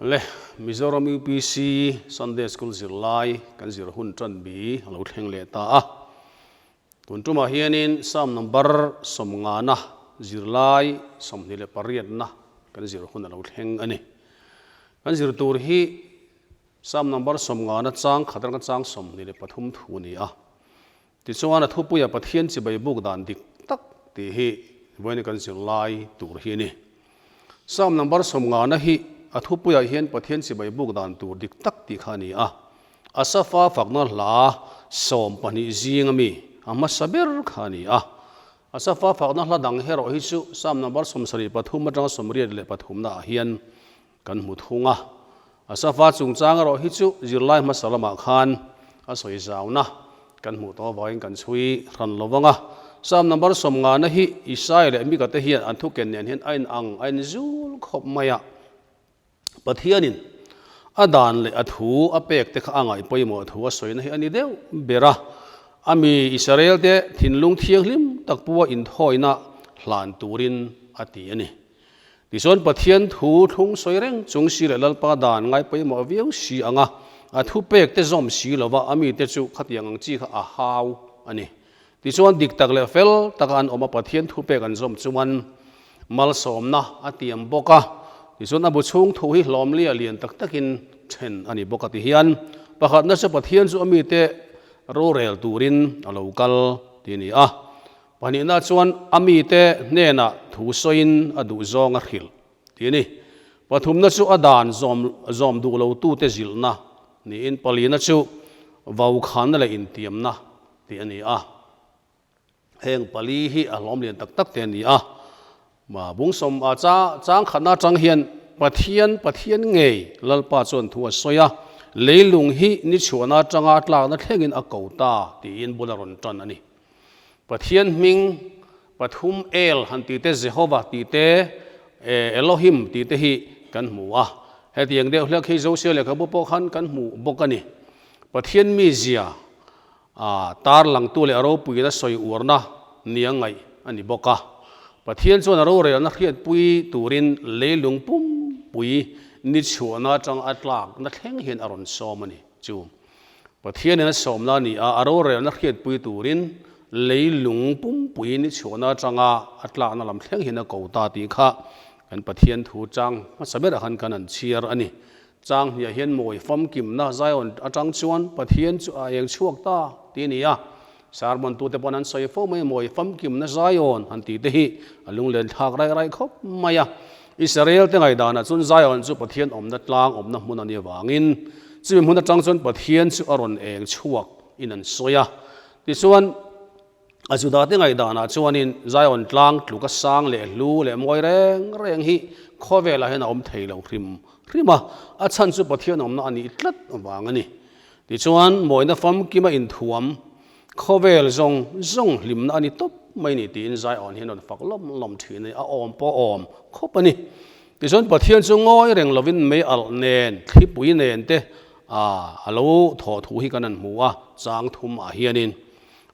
Le Mizoram UPC Sunday School zirlai kan zir hun tan bi a lo thleng leh ta a. Tun tumah hianin Psalm number sawmngana zirlai 28na kan zir hun a lo thleng a ni. Kan zir tur hi Psalm number sawmngana chang khat atanga chang 23 thu a ni a. Tichuan a thupuia Pathian chibai buk dan dik tak tih hi vawiin kan zirlai tur hi a ni. Psalm number 50na hi a thupuiah hian Pathian chibai buk dan tur dik tak tih kha a ni a. Asafa fakna hla 12 zinga mi a hmasa ber kha a ni a. Asafa fakna hla dang erawh hi chu Psalm number 73 atanga 83 naah hian kan hmu thung a. Asafa chungchang erawh hi chu zirlai hmasa lamah khan a sawi zauna kan hmuh tawh avangin kan chhui hran lo vang a. Psalm number 50na hi Isaiah leh Mika te hian an thuken nen hian a inang, a inzul khawp mai a. Pathianin a dan leh a thu a pek te kha a ngaih pawimawh thu a sawina hi a ni deuh ber a. A mi Israel te thinlung thianghlim tak pua inthawina hlan turin a ti a ni. Tichuan Pathian thu thlung sawi reng chung si leh Lalpa dan ngai pawimawh viau si ang a, a thupek te zawm si lova a mite chu khatiang ang chi kha a hau a ni. Tichuan dik tak leh fel taka an awm a, Pathian thupek an zawm chuan malsawmna a tiam bawk a. Tichuan a bu chhung thu hi hlawmlia lian tak takin then a ni bawk a ti hian pakhatna chu Pathian chu a mite rorel turin a lo kal ti a ni a. Pahnihna chuan a mite hnenah thu sawiin a duh zawng a hrilh tih a ni. Pathumna chu a dan zawm zawm duh lotute zilhna niin palina chu vaukhanna leh intiamna tih a ni a. Heng pali hi a hlawm lian tak tak te a ni a. Bungsawm a cha chang khatna atang hian Pathian Pathian ngei Lalpa chuan thu a sawi a, leilung hi ni chhuahna atanga tlakna thlengin a ko ta tiin bul a rawn tan a ni. Pathian hming pathum El han tih te, Jehovah tih te, Elohim tih te hi kan hmu a. Hetiang deuh hlek hi Josia lehkhabu pawh khan kan hmu bawk a ni. Pathian mizia a tarlangtu leh a ropuina sawi uarna nia ngaih a ni bawk a. Pathian chuan a rorelna hriatpui turin leilung pumpui ni chhuahna atanga a tlakna thleng hian a rawn sawm a ni. Chu Pathianin a sawmna a ni a, a rorelna hriatpui turin leilung pumpui ni chhuahna atanga a tlakna lam thleng hian a ko ta tih kha kan Pathian thu chang hmasa berah khan kan han chhiar a ni. Chang hniah hian mawi famkimna Zion atang chuan Pathian chu a eng chhuak ta tih a ni a. Sermon tute pawn an sawi fo mai a, mawi famkimna Zion han tih te hi a lunglen thlak raih raih khawp mai a. Israel te ngaihdanah chuan Zion chu Pathian awmna tlang awmna hmun a nih avangin chumi hmun atang chuan Pathian chu a rawn eng chhuak in an sawi a. Tichuan A Judate ngaihdanah chuanin Zion tlang tluka sang leh hlu leh mawi reng reng hi khawvelah hian a awm thei lo hrim hrim a, a chhan chu Pathian awmna a nih tlat vang a ni. Tichuan, mawina famkima inthuam khawvel zawng zawng hlimna a ni tawp mai ni tiin Zion hian rawn fak lawm lawm thin a ni, a awm pawh a awm khawp a ni. Tichuan, Pathian chu ngawi reng lovin mei alh nen, thlipui nen te a lo thawh thu hi kan han hmu a, chang thum ah hianin.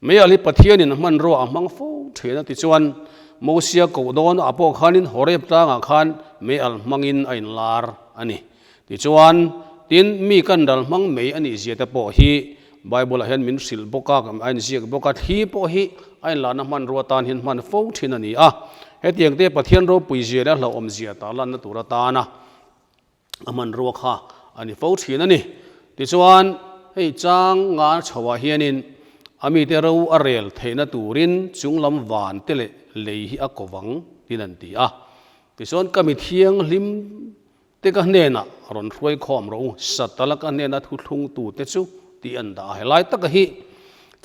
Meial hi Pathianin a hmanrua a hmang fo thin a tichuan Mosia koh dawn ah pawh khanin Horeb tlangah khan meial hmangin a inlar a ni. Tichuan, tin, mi kan ral hmang mei a nih zia te pawh hi Bible ah hian min hrilh bawk a, a inziak bawk a, thli pawh hi a inlarna hmanrua tan hian hman fo thin a ni a. Hetiang te Pathian ropui zia leh a hlauhawm zia tarlanna tur atana a hmanrua kha a ni fo thin a ni. Tichuan, hei chang nga chhoah hianin a mite ro a rel theihna turin chunglam van te leh lei hi a kovang tiin an ti a. Tichuan, ka mi thianghlim te ka hnenah rawn hruai khawm rawh u, Satala ka hnena thuthlungtute chu tih an dah a. Helai taka hi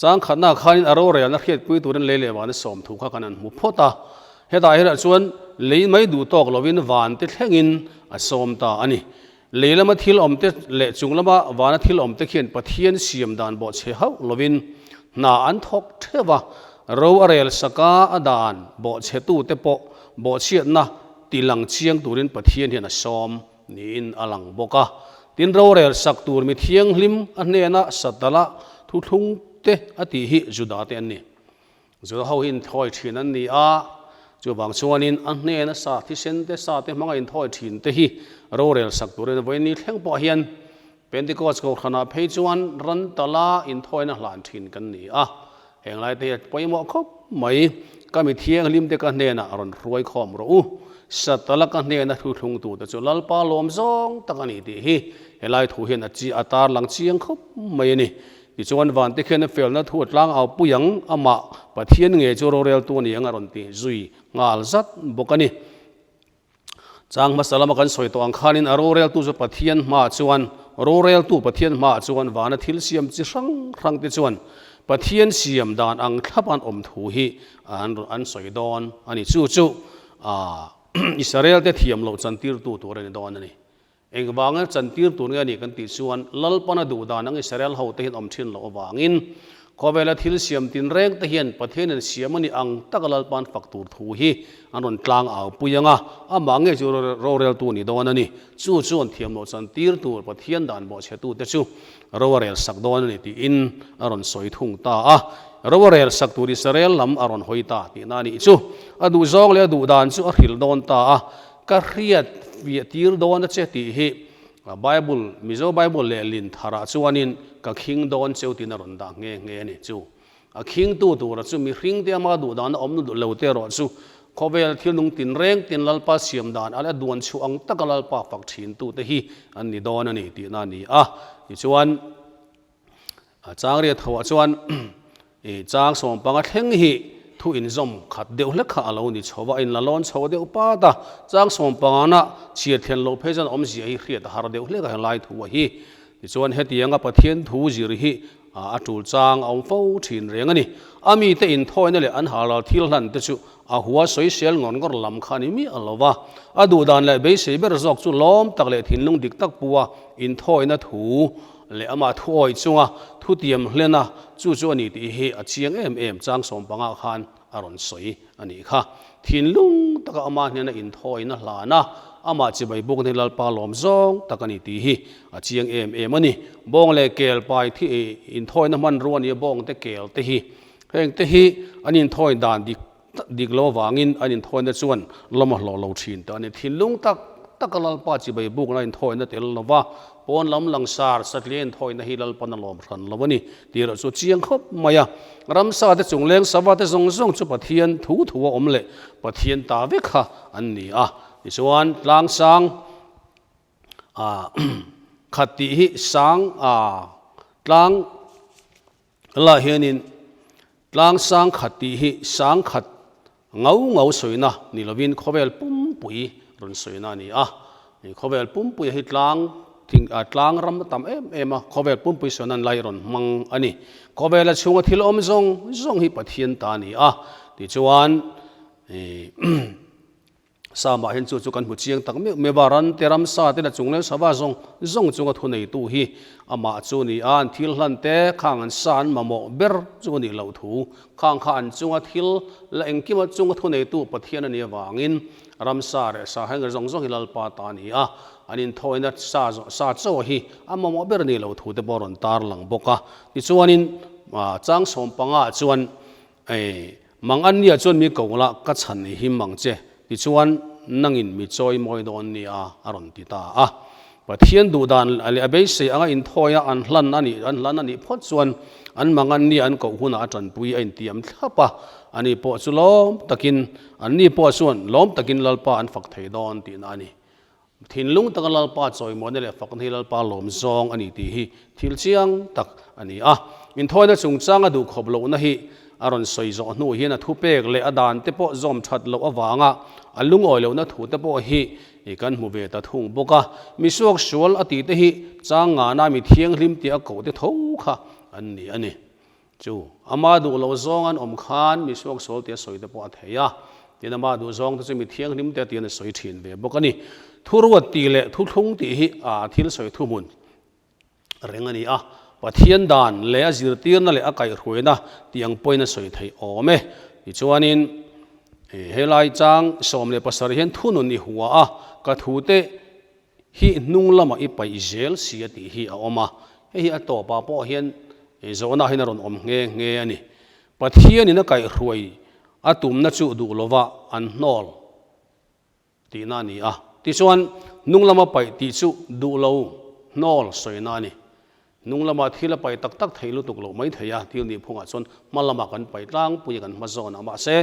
chang khatnaah khanin a rorelna hriatpui turin lei leh vana sawm thu kha kan han hmu phawt a. Hetah erawh chuan lei mai duh tawk lovin van te thlengin a sawm ta a ni. Lei lama thil awm te leh chung lama vana thil awm te khian Pathian siam dan bawh chhe hauh lovin hna an thawk theuh a, ro a rel saka a dan bawh chhetu te pawh bawhchhiatna ti lang chiang turin Pathian hian a sawm niin a lang bawk a. Tin, rorel sak tur mi thianghlim a hnena Satala thuthlung te a tih hi Juda te an ni. Zu ho hi inthawi thin an ni a, Chuvang chuanin a hnena sa thisen te, sa te hmanga inthawi thin te hi rorel sak turin vawiin thleng pawh hian Pentecost kohhranah phei chuan ran tala inthawina hlan thin kan ni a. Heng lai te hi a pawimawh khawp mai. Ka mi thianghlim te ka hnenah rawn hruai khawm rawh u. Sa tala ka hnena thuthlung tute chu Lalpa lawm zawng tak a ni tih hi helai thu hian a chi a tarlang chiang khawp mai a ni. Tichuan vante khian a felna thu a tlang au pui ang, amah Pathian nge chu roreltu a ni ang a rawn ti zui nghal zat bawk a ni. Chang hmasa lama kan sawi tawh ang khanin a roreltu chu Pathian hmaah chuan, roreltu Pathian hmaah chuan vana thil siam chi hrang hrang te chuan Pathian siam dan ang thlap an awm thu hi an an sawi dawn a ni. Chu chu Israel te thiam loh chantirtu tur a ni dawn a ni. Engvanga chantir tur nge a nih kan tih chuan Lalpana duh dan ang Israel hote hian awm thin loh avangin khawvela thil siam tinreng te hian Pathianin siam a nih ang taka Lalpan fak tur thu hi an rawn tlang au pui ang a, amah nge chu roreltu a ni dawn a ni. Chu chuan thiam loh chantir tur Pathian dan bawhchhetute chu ro a rel sak dawn a ni tiin a rawn sawi thung ta a. Ro a rel sak tur Israel lam a rawn hawi ta tihna a nih chu. A duhzawng leh a duh dan chu a hrilh dawn ta a. Ka hriat fiah tir dawn a che tih hi Bible, Mizo Bible leh lin tharah chuanin ka khing dawn cheu tiin a rawn dah nghe nghe a ni. Chu a khingtu tura chu mihring te ama duh dana awm lo te erawh chu khawvel thil nung tinreng tin Lalpa siam dan a la duan chhuah ang taka Lalpa fak thintu te hi an ni dawn a ni tihna a ni a. Tichuan Changriat hoah chuan i chang sawmpanga thleng hi thu inzawm khat deuh hlek kha a lo ni chho va, a inla lawn chho deuh pat a. Chang sawmpangana chhiar thlen loh phei chuan awmzia hi hriat a har deuh hlek a helai thu a hi. Tichuan hetianga Pathian thu zir hi a tul chang a awm fo thin reng a ni. A mite inthawina leh an halal thil hlan te chu a hua sawisel ngawr ngawr lam kha a ni miah lo va. A duhdan leh beisei ber zawk chu lawm tak leh thinlung dik tak pua inthawina thu leh amah thuawi chunga thutiam hlen a, chu chu a ni tih hi a chiang em em chang 15 khan a rawn sawi a nih kha. Thinlung taka amah hnena inthawina hlan a, amah chibai buk ni Lalpa lawm zawng tak a ni tih hi a chiang em em a ni. Bawng leh kel pai thi inthawina hmanrua nia bawng te kel te hi heng te hi an inthawi dan dik Dik lo avangin an inthawina chuan lawm a hlawh lo thin ta a ni. Thinlung tak taka Lalpa chibai bukna inthawina tel lo va, pawn lam langsar satliah inthawina hi Lalpan a lawm hran lo a ni tih erawh chu a chiang khawp mai a. Ramsa te chungleng sava te zawng zawng chu Pathian thu thu a awm leh Pathian ta vek kha an ni a. Tichuan tlangsang khat tih hi sang tlang Helaiah hianin tlang sang khat tih hi sang khat ngau ngau sawina ni lovin khawvel pumpui rawn sawina a ni a. Khawvel pumpuia hi tlang thing tlang ram a tam em em a, khawvel pumpui sawina an lai rawn hmang a ni. Khawvela chhunga thil awm zawng zawng hi Pathian ta a ni a, tichuan Samah hian chu chu kan hmu chiang tak meuh meuh a, ran te ramsa te leh chungleng sava zawng zawng chunga thuneitu hi amah chu a ni a, an thil hlan te khang an sa an mamawh ber chu a nih loh thu khang kha an chunga thil la engkima chunga thuneitu Pathian a nih avangin ramsa leh sa heng zawng zawng hi Lalpa ta a ni a, an inthawina sa sa chaw hi a mamawh ber a nih loh thu te pawh a rawn tarlang bawk a. Tichuanin chang 15 ah chuan Ei, mang an nia chuan mi ko la, ka chhan i him ang che, tichuan nangin mi chawi mawi dawn nia a rawn ti ta a. Pathian duhdan leh a beisei anga inthawia an hlan a nih an hlan a nih phawt chuan an mang an nia an koh hunah a tanpui a intiam thlap a, ani pawh chu lawm takin anni pawh chuan lawm takin Lalpa an fak thei dawn tihna a ni. Thinlung taka Lalpa chawimawina leh fakna hi Lalpa lawm zawng a ni tih hi thil chiang tak a ni a. Inthawina chungchanga duhkhawp lohna hi a rawn sawi zawh hnu hian a thupek leh a dan te pawh zawm that loh avanga a lungawi lohna thu te pawh hi kan hmu ve ta thung bawk a. Misuak sual a tih te hi chang ngana mi thianghlim tih a koh te tho kha an ni a ni. Chu, ama duh loh zawng an awm khan mi suak sual tia sawi te pawh a thei a, tin ama duh zawng te chu mi thianghlim te tiin a sawi thin ve bawk a ni. Thuruat tih leh thuthlung tih hi a thil sawi thuhmun reng a ni a, Pathian dan leh a zirtirna leh a kaihhruaina tih ang pawhin a sawi theih awm e. Tichuanin, helai chang 17 hian thunun i hua a, ka thute Hi hnung lamah i paih zel si a tih hi a awm a, hei hi a tawpah pawh hian zawhna hian a rawn awm nghe nghe a ni. Pathianin a kaihhruai a tumna chu duh lova an hnawl tihna a ni a. Tichuan, hnung lama paih tih chu duh lo hnawl sawina a ni. Hnung lama thil a paih tak tak theih lutuk loh mai thei a, thil nih phungah chuan hma lama kan paih tlangpui a kan hma zawn a. Mahse,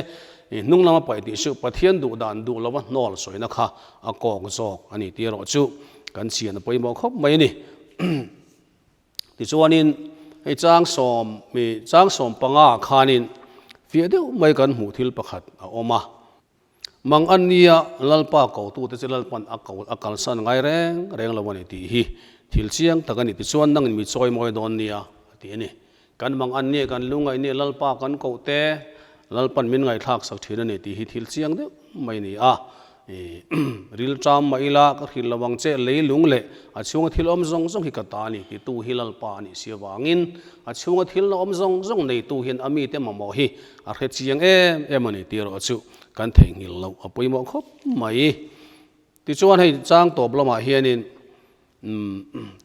hnung lama paih tih chu Pathian duh dan duh lova hnawl sawina kha a kawk zawk a ni tih erawh chu kan chian a pawimawh khawp mai a ni. Tichuanin hei chang sawm mi chang 15 ah khanin fiah deuh mai kan hmuh thil pakhat a awm a. Mang an nia Lalpa kotute chu Lalpan a ko a kalsan ngai reng reng lo a ni tih hi thil chiang tak a ni. Tichuan nangin mi chawi mawi dawn nia a ti a ni. Kan mang an nia kan lungaih nia Lalpa kan koh te Lalpan min ngaihthlak sak thin a ni tih hi thil chiang deuh mai a ni a. Ril ṭam mah ila ka hrilh lo ang che, leilung leh a chhunga thil awm zawng zawng hi ka ta a ni titu hi Lalpa a nih si avangin a chhunga thil la awm zawng zawng neitu hian a mite mamawh hi a hre chiang em em a ni tih erawh chu kan theihnghilh loh a pawimawh khawp mai. Tichuan hei chang tawp lamah hianin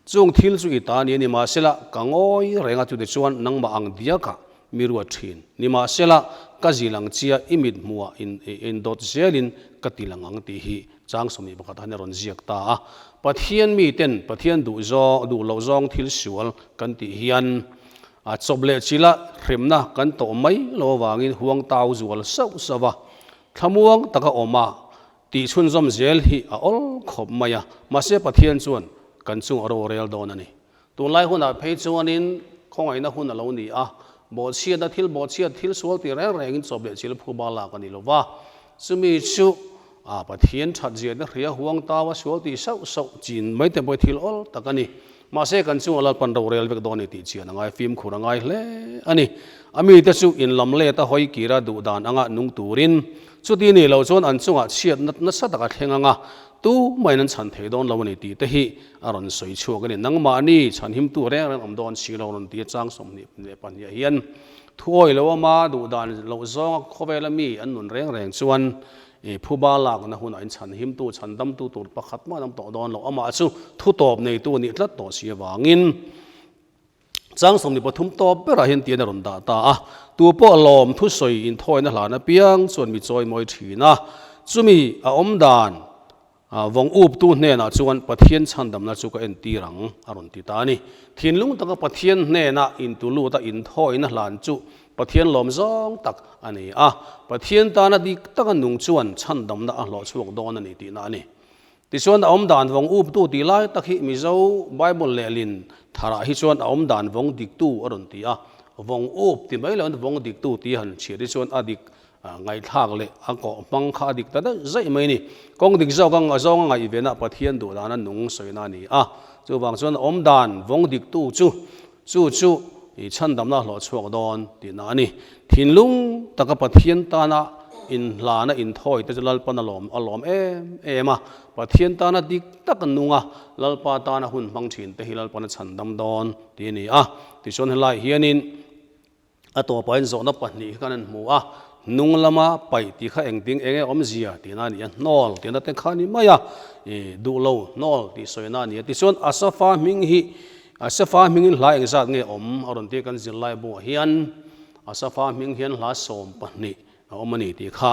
Chung thil chu i ta ni a ni mahsela ka ngawi reng a, chutichuan nangmah ang diakah mi ruat thin. Nimahsela ka zil ang chia i mit hmuhah indawt zelin ka ti lang ang tih hi chang 21 han a rawn ziak ta a. Pathian miten Pathian duh zawng duh loh zawng thil sual kan tih hian a chawp leh chila hremna kan tawh mai lo avangin huang tau zual sauh sauh a, thlamuang taka awm a Tih chhunzawm zel hi a awl khawp mai a, mahse Pathian chuan kan chung a rorel dawn a ni. Tunlai hunah phei chuanin khawngaihna hun a lo ni a, bawhchhiatna thil bawhchhiat thil sual tih reng rengin chawp leh chil phu bal lak a ni lo va, chumi chu a Pathian that ziahna hria huang tau a sual tih sauh sauh chin mai te pawh hi thil awl tak a ni. Mahse kan chungah Lalpan rorel vek dawn a ni tih chian a ngai fimkhur a ngai hle a ni. A mite chu inlam let a hawi kira duh dan anga nung turin Chuti nih loh chuan an chungah chhiat nasa tak a thleng ang a, tu mahin an chhan thei dawn lo a ni tih te hi a rawn sawi chhuak a ni. Nangmahni chhanhimtu reng reng awm dawn si lo rawn ti a chang 22 ah hian thuawi lo ama duh dan loh zawnga khawvela mi an nun reng reng chuan phuba lakna hunah in chhanhimtu chhandamtu tur pakhat mah an awm tawh dawn lo. Amah chu thutawp neitu a nih tlat tawh si avangin Chang 23 tawp berah hian tian a rawn dah ta a, Tu pawh lawm thusawi inthawina hlan apiang chuan mi chawi mawi thin a, chumi a awm dan vawng uptu hnenah chuan Pathian chhandamna chu ka entir ang a rawn ti ta a ni. Thinlung taka Pathian hnena intulut a inthawina hlan chu Pathian lawm zawng tak a ni a, Pathian tana dik taka nung chuan chhandamna a hlawh chhuak dawn a ni tihna a ni. Tichuan a awm dan vawng uptu tih lai tak hi Mizo Bible lehlin tharah hi chuan a awm dan vawng diktu a rawn ti a, vawng up ti mai loin vawng diktu tih han chhiat hi chuan a dik ngaihthlak leh a kawh hmang kha a dik ta daih zaih mai a ni. Kawng dik zawk a zawng a ngaihven a Pathian duh dana nung sawina a ni a, chuvang chuan a awm dan vawng diktu chu chu chu i chhandamna hlawh chhuak dawn tihna a ni. Thinlung taka Pathian tana inhlana inthawi te chu Lalpan a lawm a lawm em em a. Pathian tana dik tak nung a, Lalpa tana hun hmang thin te hi Lalpan a chhandam dawn tih a ni a. Tichuan helaiah hianin A tawpah in zawhna pahnih hi kan han hmu a, hnung lama paih tih kha engtin eng nge awmzia tihna a ni a, hnawl tihna te kha a ni mai a, ih duh lo hnawl tih sawina a ni a. Tichuan Asafa hming hi Asafa hmingin hla engzat nge awm a rawn tia kan zirlai buah hian Asafa hming hian hla 12 a awm a ni tih kha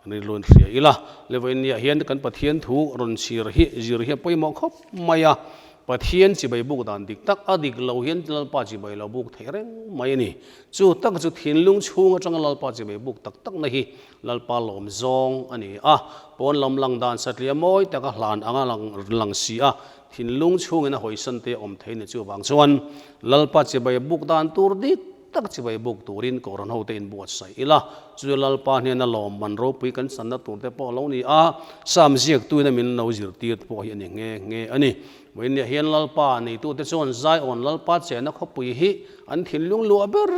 rilru in hria ila. Levawinia hian kan Pathian thu rawn chhir hi zir hi a pawimawh khawp mai a, Pathian chibai buk dan dik tak a dik lo hian Lalpa chibai lo buk theih reng mai a ni. Chu tak chu thinlung chhung atanga Lalpa chibai buk tak takna hi Lalpa lawm zawng a ni a, pawn lam lang dan satliah mawi taka hlan anga lang lang si a, thinlung chhungin a hawisan te awm thei ni chuvang chuan Lalpa chibai buk dan tur dik tak chibai buk turin Kohhran hote inbuatsaih ila, chu Lalpa hnena lawmman ropui kan channa tur te pawh a lo ni a, Sam ziaktuina min lo zirtir te pawh hi a ni nghe nghe a ni. Vawiinniah hian Lalpa neitute chuan Zion Lalpa chenna khawpui hi an thinlung luah ber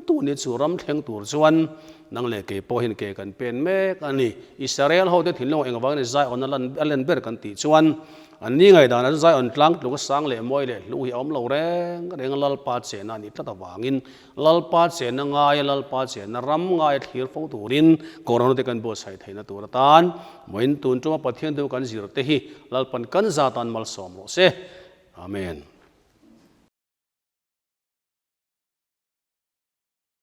tu ni chu ram thleng tur chuan nang leh kei pawh hian ke kan pen mek a ni. Israel hote thinlung engvangin Zion a len ber kan tih chuan An ni ngaihdan an Zion tlang tluk a sang leh mawi leh hlu hi a awm lo reng reng a, Lalpa chenna a nih tlat avangin Lalpa chenna ngaia Lalpa chenna ram ngaia thlir fo turin Corona te kan buatsaih theihna tur atan vawiin tun tuma Pathian thu kan zir te hi Lalpan kan zatan malsawm rawh se. Amen.